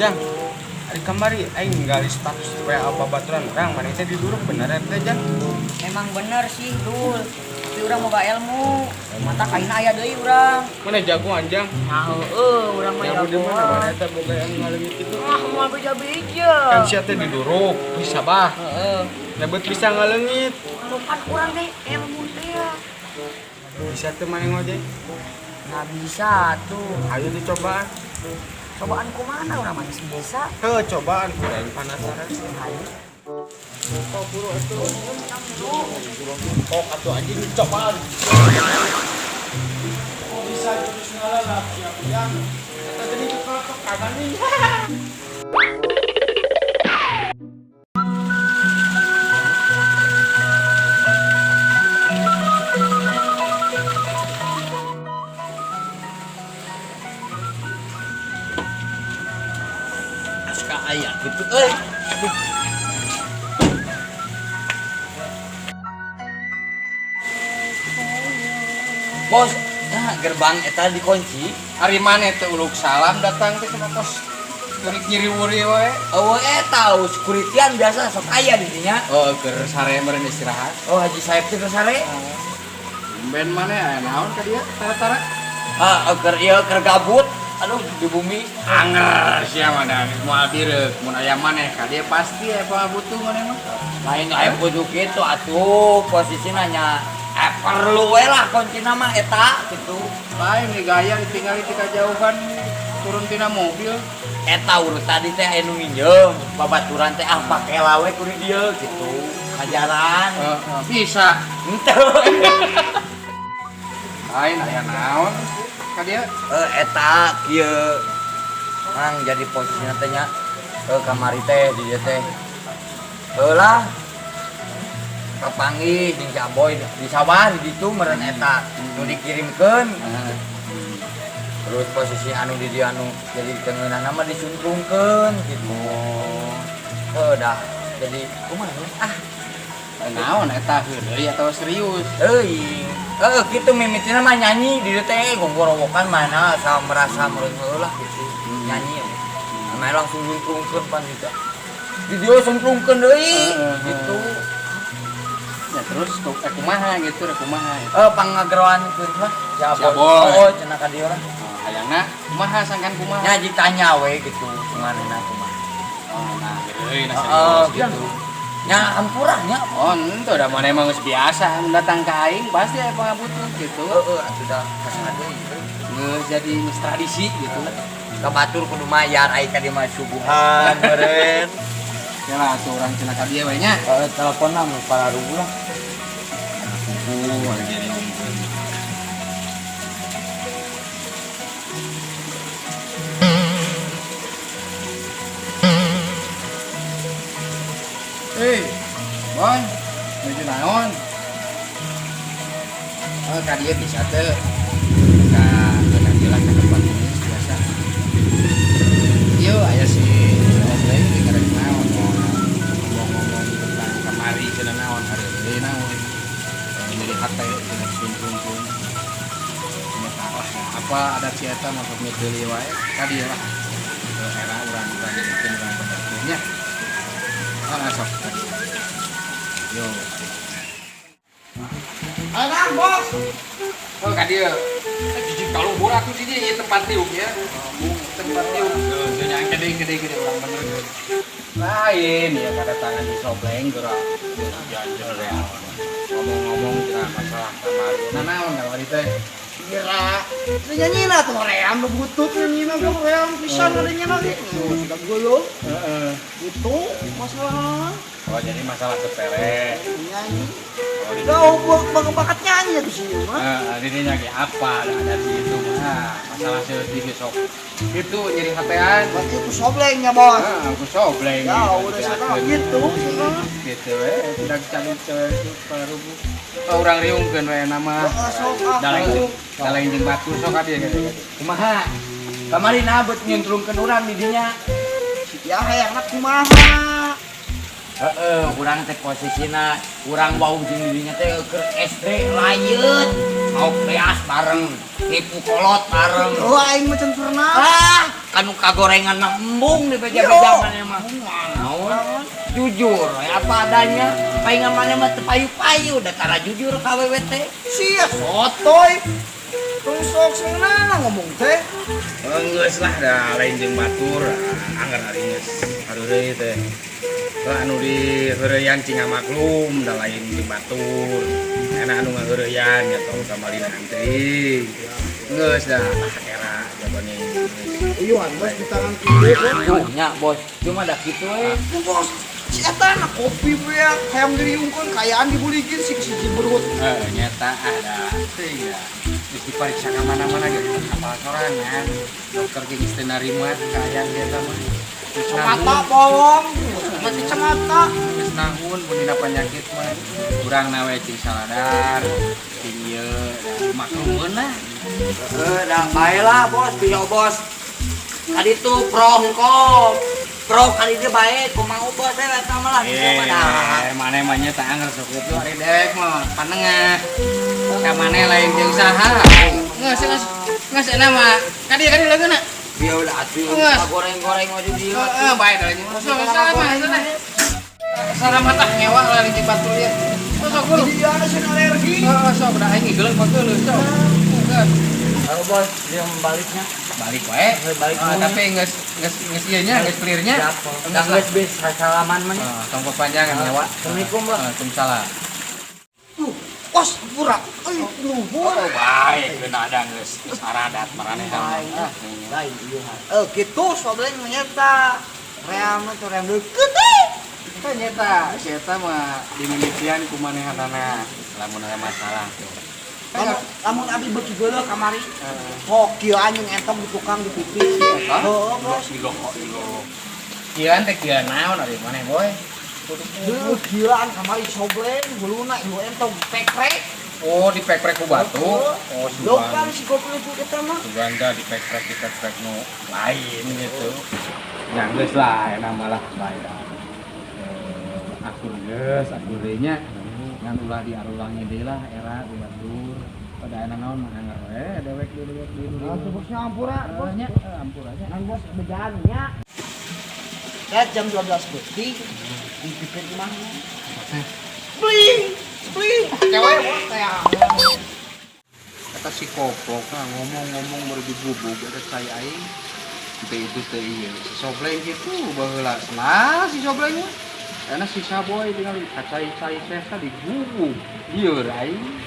Jang, ari kamari aing ningali status WA babaturan urang maneh teh diduruk bener teh, Jang? Emang bener sih, Dul. Tapi urang boga ilmu. Mata kaina aya deui urang. Maneh jagoan, Jang? Nah, heueuh, urang mah Jago di mana jagoan. maneh teh boga yang ngaleungit itu? Ah, moal beja-beja. Kan sia teh diduruk, bisa bah. Heeh. Lebet bisa ngaleungit. Lupan urang deh ilmu teh ya. Bisa teh maneh ngojek? Nggak bisa tuh. Ayo dicobaan. Cobaan kumana urang mah geus bisa. Heuh, cobaan ku aing penasaran. Ayo. Oh, buru atuh. Kok atuh anjing dicobaan. Kok bisa jurus ngalalap siap, Jang? Eta tadi kekelekok kanan nih. Asuka aya gitu euy. Bos, nah gerbang eta dikunci. Ari maneh teh uluk salam datang teh cenah kos geurik nyiri wuri wae. Eueuh eta sekuritian biasa sok aya di dinya. Oh, keur sare meureun istirahat. Oh, Haji Saib teh keur sare. Ben maneh aya naon ka dieu tara-tara? Ah, keur ieu keur gabut. Aduh, di bumi. Anger sia mah da moal bireuk mun aya maneh ka dieu pasti aya pangabutuh maneh mah. Lain aya kudu kitu atuh posisina nya perlu we lah kuncina mah eta gitu. Lain nih gaya ditinggali ti kajauhan turun tina mobil. Eta urut tadi teh aya nu nginjem babaturan teh ah pake lawe kudu dieu gitu. Ngajaran. Heeh, bisa. Henteu. Lain aya naon ka dieu? Eta kieu mang jadi posisina teh nya kamari teh di dieu teh. Heulah kapanggih jeung si Aboy di sawah di ditu meureun eta nu dikirimkeun. Terus posisi anu di dieu anu jadi tengeunahna mah disuntrungkeun gitu. Heuh dah jadi kumaha nya? Ah, Naon eta heureuy atawa serius? euy. Heeh kitu mimitina mah nyanyi di dieu teh gogorowokan mana sama merasa meureun heueuh lah gitu. Nyanyi. Mana langsung nyuntrungkeun pan juga. Di dieu suntrungkeun deui gitu. Ya terus kumaha gitu, rek kumaha. Pangageroankeun lah si Si Aboy. Aboy. Oh, cenah ka dieu lah. Oh, hayangna kumaha sangkan kumaha? Nya ditanya we gitu kumanehna kumaha. Oh, nah, heureuy nah Heeh, serius gitu. Nya hampura nya. Oh, henteu da maneh mah geus biasa mun datang ka aing pasti aya pangabutuh gitu. Heeh, atuh da kasaha deui. Geus jadi geus tradisi gitu. Ka batur kudu mayar ai ka dieu mah subuhan meureun. Ya lah atuh urang cenah ka dieu we nya. Heeh, teleponna mun pararugu lah. Kuku ari jadi ngomongkeun. Hei, Boy, nuju naon? Oh, ka dieu bisa teu. Ka ka dieu lah ka tempat ini biasa. Ieu aya si Obleng di karek naon ngomong-ngomong tentang kamari cenah naon hari naon. Jadi hate cenah suntung-suntung. Nya lah apa ada si eta mah sok deui wae ka dieu lah. Ke era urang-urang bikin urang benerkeun nya. Ah, sok ka dieu. Yo. Ayo, bos. Oh, ka dieu. Jijik kalau luhur atuh di dieu ieu tempat tiup ya. Tempat tiup. Tuh, nya gede-gede gede urang bener. Lain ya kedatangan di Sobleng geura. Janjer ya. Ngomong-ngomong cenah masalah kamari. Nah, naon kamari teh? Kira nyanyi lah tuh ream lu butut nyanyi lah tuh ream pisan ada nyanyi lagi. Sudah gue lo. Heeh. Itu masalah Oh, jadi masalah sepele. nyanyi. Oh, di Udah buat bakat nyanyi ya tuh sih mah. Heeh, dirinya ge apa ada di itu mah. Masalah seutik sok. Itu nyeri hatean. Berarti itu soblengnya bos. Heeh, aku sobleng. Ya udah saya tahu gitu sih mah. Gitu we, tidak calon cewek itu parugu. Oh, urang riungkeun we nama. Heeh, sok ah. Daleng daleng jeung batur sok ka dieu gitu. Kumaha? Kamari nah beut nyuntrungkeun urang di dinya. Ya hayangna kumaha. Heeh, urang teh posisina urang wau jeung di dinya teh keur SD layeut. Mau kreas bareng, nipu kolot bareng. Oh aing mah can pernah. Ah, Kanu kagorengan mah embung di beja-beja maneh mah. Naon? Jujur we apa adanya. Paingan maneh mah teu payu-payu da tara jujur ka awewe teh. Sia sotoy. Tong sok senang ngomong teh. Geus lah da lain jeung batur, angger ari geus hareureuy teh. Lah anu di heureuyan cing maklum da lain jeung batur. Enak anu ngaheureyan nya tong kamalina teuing. Geus dah era jabane. Uyuhan bos di tangan kiri. Tuh nya bos, cuma da kitu we. Bos, si eta na kopi beak, hayang diriungkeun kayaan dibulikin si si berut. Nyata ada teuing ya. Geus dipariksa ka mana-mana ge kapal sorangan. Dokter ge geus teu narima kaayaan dia teh mah. Geus Kacamata bolong, masih kacamata. Geus nahun mun dina penyakit mah. Urang na we cing saladar, cing ieu maklumeun lah. Heeh, da bae lah bos, bisa bos. Kadi tuh pro engko. Pro kali dia bae, kumaha bos eh eta mah lah. Eh, maneh mah nya tah anger sok kitu ari dewek mah panengah. Ka maneh lain jeung saha. Geus geus geus enak mah. Ka dieu leungeunna. Dia udah atuh goreng-goreng mah di dieu. Heeh, bae da lain. Sok salam mah. Salam tah ngewa lah di batur ya. Sok guru. Dia ada sih alergi. Heeh, sok da aing geuleuh pageuleuh sok. Halo bos, dia membaliknya. Balik wae. Balik. Tapi geus geus geus ieu nya, geus clear nya. Geus geus bisa salaman mah. Tong kepanjangan ngewa. Assalamualaikum bos. Waalaikumsalam. Tuh, bos pura. Euy, luhur. Oh, baik, geuna ada geus aradat maraneh. Lain ieu. Eh, kitu sobleng nyata. Ream tuh ream deukeut teh. Kan nyata, si eta mah dimimitian ku manehanana lamun aya masalah tuh. Lamun abi beuki geuleuh kamari. Sok kieu anjing entong di tukang di pipis. Heeh, bos. Ilo. Kieuan teh kieu naon ari maneh boy? Heuh, kieuan kamari sobleng huluna ieu entong pekrek. Oh, dipekrek ku batu. Oh, Lokal sugan. si goblok eta mah. Sugan da dipekrek nu lain gitu. Ya geus lah, enak malah bae dah. Akur geus, akur deui nya. Ngan ulah diarulangi deui lah era ku batur. Pada enak naon mah anger we dewek deui dewek deui. Nah, bosnya ampura, bos. Nya, ampura nya. Ngan bos bejaan nya. Ya jam 12 putih di pipir imahna. Bling, bling. Cewek bos teh. Kata si koplok nah, ngomong-ngomong baru digubug ada cai aing. Teu itu teu ieu. Si sobleng kitu baheula senang si sobleng mah. Karena si Saboy tinggal kacai-cai sesa digubug. Lieur aing.